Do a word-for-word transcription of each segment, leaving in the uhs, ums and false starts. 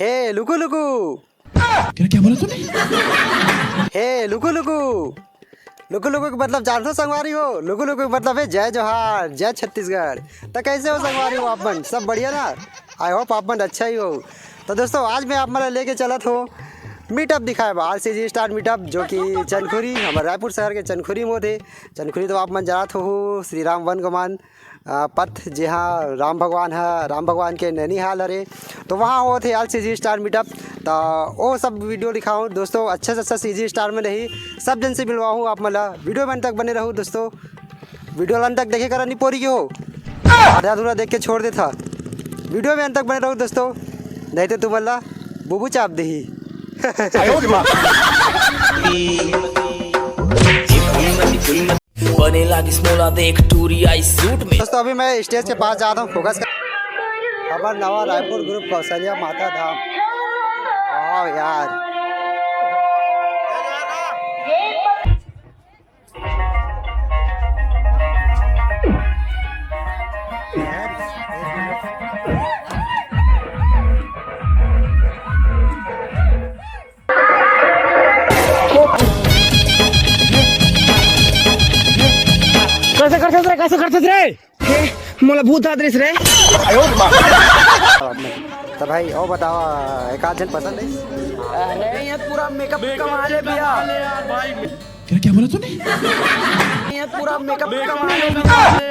हे लुकु लुकु। क्या, क्या बोला तूने? हे लुकु लुकु। लुकु लुकु के मतलब जानथो संगवारी हो, लुकु लुकु के मतलब हे जय जोहार, जय छत्तीसगढ़। त कैसे हो संगवारी हो आप मन? सब बढ़िया ना? I hope आप मन अच्छा ही हो। तो दोस्तों, आज मैं आप मन ला लेके चलत हो मीटअप दिखाए बर, आरसीजी स्टार मीटअप, जो कि चनखुरी, हमर रायपुर शहर के चनखुरी में होथे। चनखुरी तो आप मन जानत हो, श्री राम वन गमन, अ, पथ, जहाँ राम भगवान ह, राम भगवान के नैनीहाल हरे, तो वहाँ होत हे आरसीजी स्टार मीटअप। त ओ सब वीडियो दिखाहूँ दोस्तों, अच्छा से अच्छा सीजी स्टार में रही, सब जन से मिलवाहूँ आप मन ला। वीडियो में अंत तक बने रहू दोस्तों, वीडियो ला अंत तक देखे करा नहीं पोरी के हो, आधा अधूरा देख के छोड़ देथा। वीडियो में अंत तक बने रहू दोस्तों, नहीं तो तुमन ला बुबू चाप देही। बने लागिस मोला देख टूरी आई सूट में। दोस्तों, अभी मैं स्टेज के पास जात हूँ, फोकस कर। हमर नवा रायपुर ग्रुप कौशल्या माता धाम। वाह यार। कैसे करथस रे, कैसे करथस रे? हे, मोला भूत आत रहिस रे। त भाई, ओ बतावा, एक आध झन पसंद है? अरे, ये पूरा मेकअप कमाल है भैया। क्या, क्या बोला तूने? ये पूरा मेकअप कमाल है।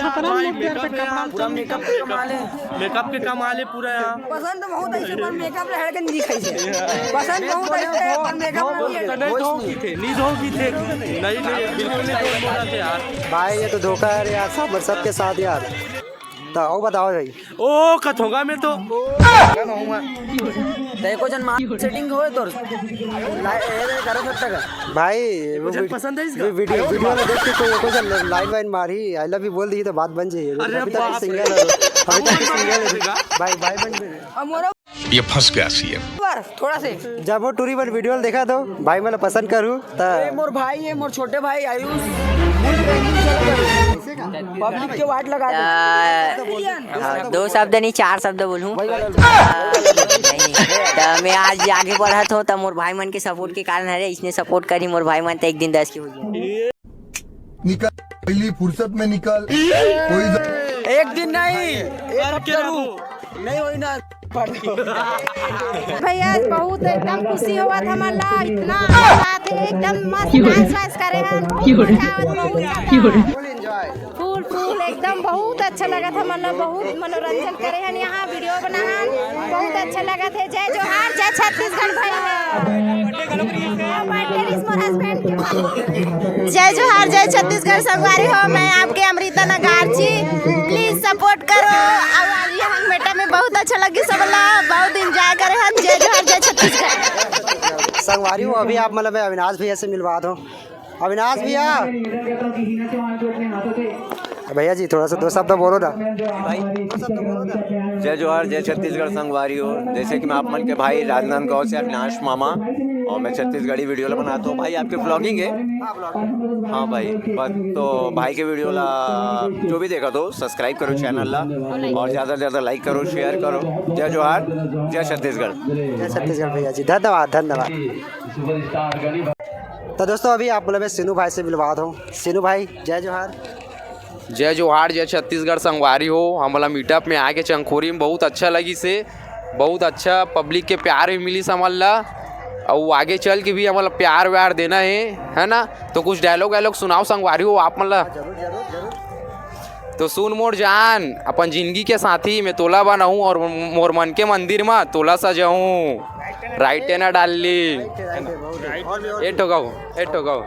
खतरनाक यार, मेकअप, पूरा मेकअप कमाल है। मेकअप के कमाल है पूरा यहाँ। पसंद तो बहुत है, पर मेकअप ले हड़के नहीं दिखाई दे। पसंद बहुत है, पर मेकअप नहीं है। नहीं धो की थे, नहीं धो की थे। नहीं, नहीं, बिल्कुल नहीं धो बोला थे यार। भाई, ये तो धोखा है यार, सब, सबके साथ यार। तो ओ बताओ भाई। ओ, कथोगा में तो। ते को जन मार सेटिंग होए तोर। ला-, ए, ए, करो सब तक। भाई, वो कुछ वीड-, पसंद है इसका? वी-, वीडियो, वीडियो में देख के कोई, कोई जन लाइन वाइन मारी, I love you बोल दी तो बात बन जाइए। अरे अभी तक बाप रे। सिंगल है, अभी तक सिंगल है। भाई, भाई बन गए। अब मोरो ये फंस गया सीएम। पर थोड़ा से। जब वो टूरी बन वीडियो देखा तो भाई, मैं पसंद करूँ। त ए मोर भाई, ये मोर छोटे भाई आयुष। पब्लिक के वाट लगा दे। आ, हाँ, दो शब्द नहीं, चार शब्द बोलूँ। वही वाला। आ, नहीं, तो मैं आज आगे बढ़त हूँ, तो मोर भाई मन के सपोर्ट के कारण हरे, इसने सपोर्ट करी मोर भाई मन, तो एक दिन दस के हो गया। निकल, पहली फुर्सत में निकल। कोई एक दिन नहीं, एक हफ्ते रुक। नहीं होई ना। भैया, आज बहुत एकदम खुशी होवत हमन ला, इतना आनंद आत हे, एकदम मस्त डांस वांस करे हन, बहुत मजा आवत, बहुत ज्यादा। फुल, फुल, एकदम बहुत अच्छा लगत हमन ला, बहुत मनोरंजन करे हन, यहाँ वीडियो बनाहन, बहुत अच्छा लगत हे। जय जोहार, जय छत्तीसगढ़ भाई। जय जोहार, जय छत्तीसगढ़ संगवारी हो, मैं आपके अमृता नगारची। प्लीज सपोर्ट करो। अब आज यहाँ मेटा में बहुत अच्छा लगी सब ला, बहुत एंजॉय करे हम। जय जोहार, जय छत्तीसगढ़। संगवारी हो, अभी आप मतलब मैं अविनाश भैया से मिलवा दो। अविनाश भैया। भैया जी, थोड़ा सा दो शब्द बोलो ना। भाई, दो शब्द बोलो ना। जय जोहार, जय छत्तीसगढ़ संगवारी हो। जैसे कि मैं आप मन के भाई राजनांदगांव से अविनाश मामा, और मैं छत्तीसगढ़ी वीडियो ला बनाता हूँ। भाई, आपके व्लॉगिंग है? हाँ भाई, बस तो भाई के वीडियो ला जो भी देखा तो सब्सक्राइब करो चैनल ला, और ज़्यादा से ज़्यादा लाइक करो, शेयर करो। जय जोहार, जय छत्तीसगढ़। जय छत्तीसगढ़ भैया जी, धन्यवाद, धन्यवाद। तो दोस्तों, अभी आप मतलब मैं सीनू भाई से मिलवा दो। सीनू भाई, जय जोहार। जय जोहार, जय छत्तीसगढ़ संगवारी हो। हमला मीटअप में आके चंखोरी में बहुत अच्छा लगिस हे, बहुत अच्छा पब्लिक के प्यार भी मिलिस हमन ला, अउ आगे चल के भी हमन ला प्यार व्यार देना हे, है ना? तो कुछ डायलॉग वायलॉग सुनाओ संगवारी हो आप मन ला। जरूर, जरूर, जरूर। तो सुन मोर जान, अपन जिंदगी के साथी मैं तोला बनाऊं और मोर मन के मंदिर मा तोला सजाऊं। राइट है ना डार्लिंग? राइट है, बहुत है। और भी, और ए ठोकाओ, ए ठोकाओ।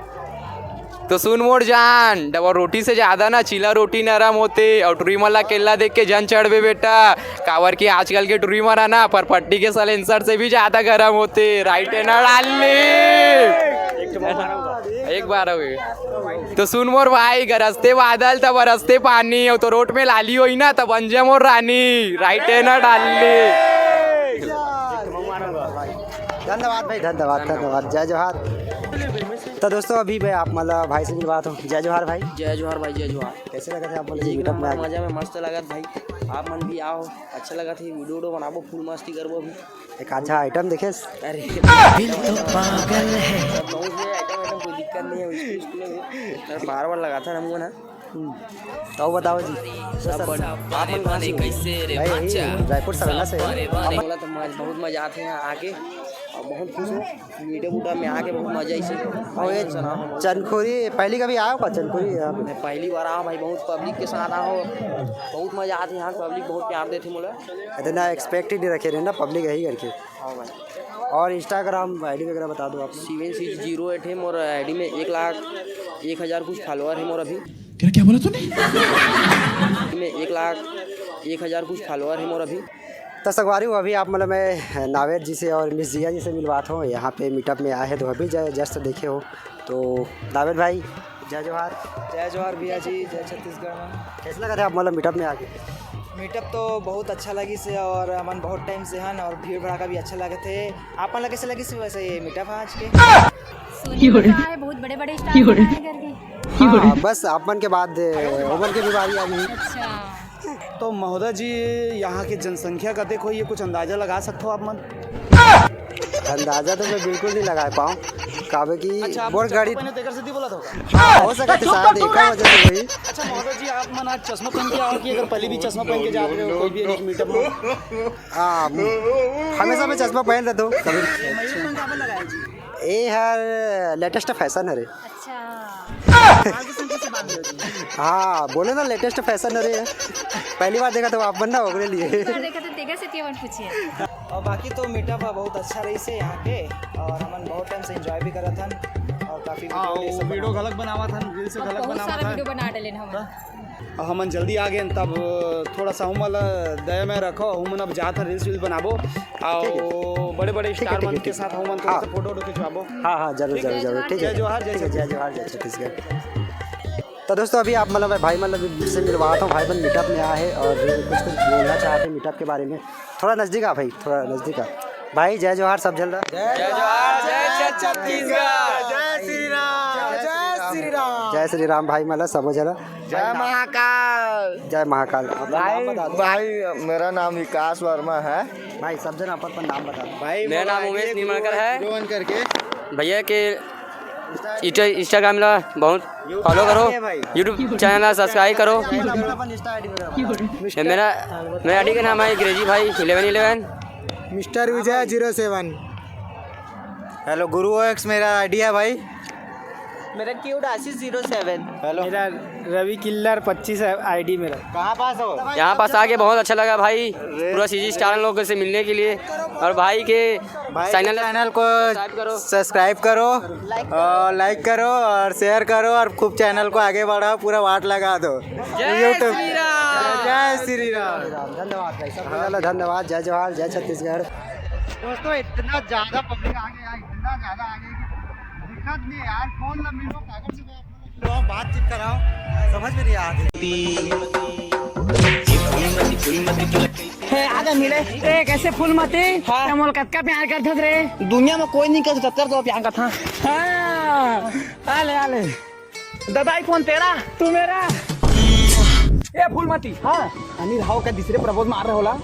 तो सुन मोर जान, डबल रोटी से ज्यादा ना चीला रोटी नरम होथे, अउ टुरी मन ला अकेल्ला देख के झन चढ़बे बेटा, काबर कि आजकल के टुरी मन ह ना फरफट्टी के सलेंसर से भी ज्यादा गरम होथे। राइट है ना डार्लिंग? एक बार हो गए। तो सुन मोर भाई, गरजथे बादल त बरसथे पानी, अउ तो रोड में लाली होई ना त बन जा मोर रानी। राइट है ना डार्लिंग? धन्यवाद भाई, धन्यवाद, धन्यवाद। जय जोहार। तो दोस्तों, अभी मैं आप मतलब भाई से मिलवाता हूँ। जय जोहार भाई। जय जोहार भाई, जय जोहार। कैसे लगा था आप बोले जी एकदम मीटअप में आके? मजा में मस्त लगा था भाई। आप मन भी आओ, अच्छा लगत हे, video video बनाबो, full मस्ती करबो अभी। एक अच्छा item देखे। अरे, बहुत है item, item कोई दिक्कत नहीं है, उसकी, उसकी में भी। अरे, बार बार लगाता ना मुँह ना। हम्म। तो बताओ जी। सब बढ़िया। आप मन कहाँ से हो? भाई, यही रायपुर सरना से। आप बोला तो मज-, बहुत मजा आते हैं यहाँ आके, और बहुत खुश हूँ। मीठा बूटा में आके बहुत मजा आइसे। और ये चनखुरी, पहली कभी आया हो का चनखुरी यहाँ पे? मैं पहली बार आया हूँ भाई, बहुत public के साथ आया हूँ, बहुत मजा आते हैं यहाँ, public बहुत प्यार देते मोला। इतना expect ही नहीं रखे रहे ना public यही करके। हाँ भाई। और Instagram ID वगैरह बता दो आप। Seven six zero eight है मोर ID में, एक लाख एक हज़ार कुछ follower है मोर अभी। तेरा क्या बोला तूने? में एक लाख एक हज़ार कुछ follower है मोर अभी। तो संगवारी हो, अभी आप मतलब मैं नावेद जी से और मिस जिया जी से मिलवात हूँ। यहाँ पे मीटअप में आए हैं तो अभी ज-, just देखे हो। तो नावेद भाई, जय जोहार। जय जोहार भैया जी, जय छत्तीसगढ़। कैसे लगा था आप मतलब मीटअप में आके? मीटअप तो बहुत अच्छा लगी से और हमन बहुत टाइम से हन और भीड़ भड़ाका भी अच्छा लगत हे। आप मन ला कैसे लगी से वैसे ये मीटअप आज के? सुने में तो आए बहुत बड़े बड़े स्टार आए करके। हाँ, बस आप मन के बाद ओमन के भी बारी आ गई। अच्छा। तो महोदय जी, यहाँ के जनसंख्या कतेक होही, ये कुछ अंदाजा लगा सकथो आप मन? अंदाजा तो मैं बिल्कुल नहीं लगा पाऊँ, काबर कि अच्छा, आप मोर चश्मा गाड़ी पहने तेकर सेती बोला था? हाँ, हो सकत हे, शायद एकर वजह से होही। अच्छा महोदय जी, आप मन आज चश्मा पहन के आओ कि अगर पहले भी चश्मा पहन के जाते हो कोई भी मीटअप में? हाँ, हमेशा मैं चश्मा पहन रहता हूँ। कभी मयूर पंख आप लगाए जी? ए हर latest fashion हरे। अच्छा। हाँ, बोले ना latest fashion हरे। पहली बार देखा तो आप मन ना ओकरे लिए। एक बार देखा तो तेकर सेती अपन पूछिए। और बाकी तो मीटअप बहुत अच्छा रहिसे यहाँ के, और हमन बहुत टाइम से enjoy भी करत हन, और काफी हाँ, video ये सब video बनावत हन। घलक बनावत हन, reels अब घलक बहुत बनावत सारा हन। Video बना डालेन हमन। हाँ। अब हमन जल्दी आ गए, तब थोड़ा सा हमन ला दया में रखो, हमन अब जात हन reels वील्स बनाबो, ठीक है। और बड़े बड़े ठीक है, स्टार ठीक है, मन के ठीक है। साथ हमन थोड़ा हाँ। सा फोटो वोटो खिंचवाबो। हाँ, हाँ, जरूर, ठीक है। जरूर, जरूर, ठीक है। जय जोहार, जय ठीक है, जय छत्तीसगढ़। जोहार, जय छत्तीसगढ़। तो दोस्तों, अभी आप मतलब भाई मतलब से मिलवाता हूँ, भाई बन मीटअप में आए हैं और कुछ कुछ बोलना चाहते हैं मीटअप के बारे में। थोड़ा नजदीक आ भाई, थोड़ा नजदीक आ। भाई जय जोहार सब झन ला। जय जोहार, जय छत्तीसगढ़। जय श्री राम। जय श्री राम। जय श्री राम भाई, मतलब सबो झन ला। जय महाकाल। जय महाकाल। अपना नाम भाई, बता दो। भाई, मेरा नाम विकास वर्मा है। भाई सब झन अपन अपन नाम बता दो। भाई, मेरा नाम उमेश निमलकर है। जीरो वन करके। भैया के इंस्टा-, Instagram ला बहुत follow करो, YouTube channel ला subscribe करो। ये मेरा, मेरा ID का नाम है अंग्रेजी भाई eleven eleven। Mister Vijay zero seven। Hello, गुरु OX मेरा ID है भाई। मेरा क्यूट आशीष zero seven। हेलो। मेरा रवि किल्लर पच्चीस है ID मेरा। कहाँ पास हो? यहाँ पास आके बहुत अच्छा लगा भाई, पूरा CG स्टार लोगों से मिलने के लिए। और भाई के भाई के channel channel को subscribe करो। Subscribe करो और like करो और share करो और खूब channel को आगे बढ़ाओ, पूरा वाट लगा दो। जय YouTube। श्री राम। जय श्री राम। धन्यवाद भाई, सबसे पहले धन्यवाद। जय जोहार, जय छत्तीसगढ़। दोस्तों, इतना ज्यादा public आ गया, इतना ज्यादा आ गया कि दिक्कत नहीं है यार। फोन ना मिलो, कागज से बात करो, बातचीत कराओ, समझ में नहीं आ रही। हे, आजा मिले। ए, कैसे फूलमती? हाँ। ते मोला कतका प्यार करथस रे? दुनिया में कोई नहीं कर सकता तो प्यार करता। हाँ, आले, आले। दादा, iPhone तेरा, तू मेरा। ए, फूलमती। हाँ। अनिल हाव का दूसरे propose मार रहा होला।